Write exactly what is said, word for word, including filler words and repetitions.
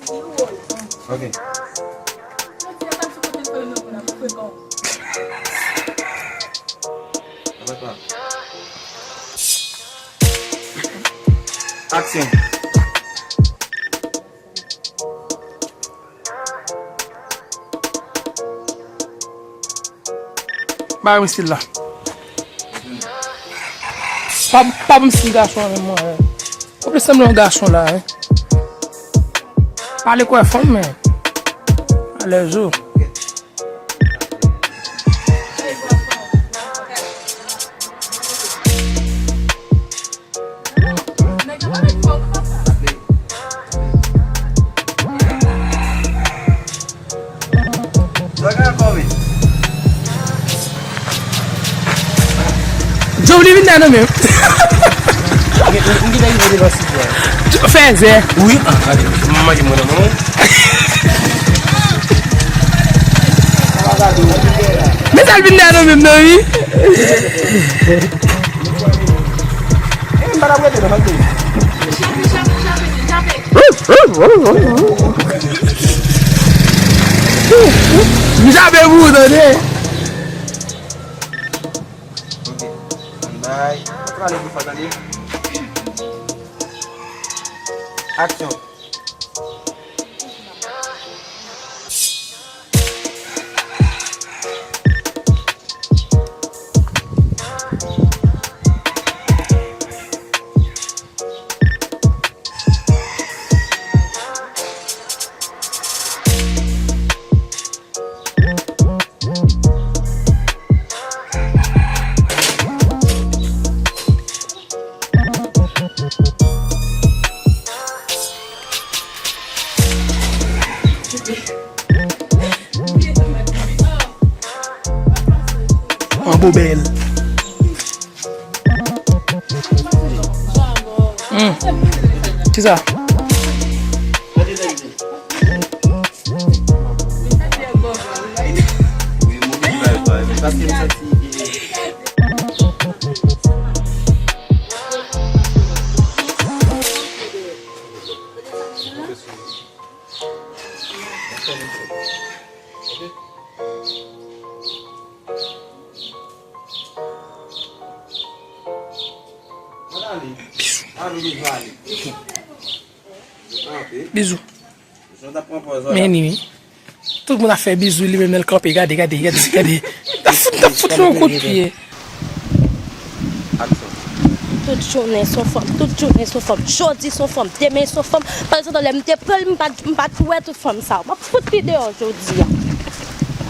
Ok. Apa pa? Aksyon. Ba yon stil la. Pa, pa m stil gason an menm mwen. Ou plis sanble yon gason la, wi. Pale kwè fanm, men. Alèz ou. Joe li vin nan men. M gen rive devan sitwa. Fèzè. Wi, ah, gade, m manje mwen nan men. Men sa l vin nan men non, wi. M pa t ap rete nan men. M jape pou ou, tande. Ok. Ann bay. Pale pi fò, tande. Aksyon. An bo bèl. Hmm. Kisa? Bizou. Bizou. Bizou. Men ni wi. Tout moun ap fè bizou, li menm lè l kanpe, gade, gade, gade, gade. T ap fout, t ap fout yon kout pye. Aksyon. Tout jounen se yon fanm, tout jounen se yon fanm. Jodi se yon fanm, demen se yon fanm. Pandan se tan lè m te pran l, m pa t, m pa t wè tout fanm sa yo. M ap fout li deyò jodi a.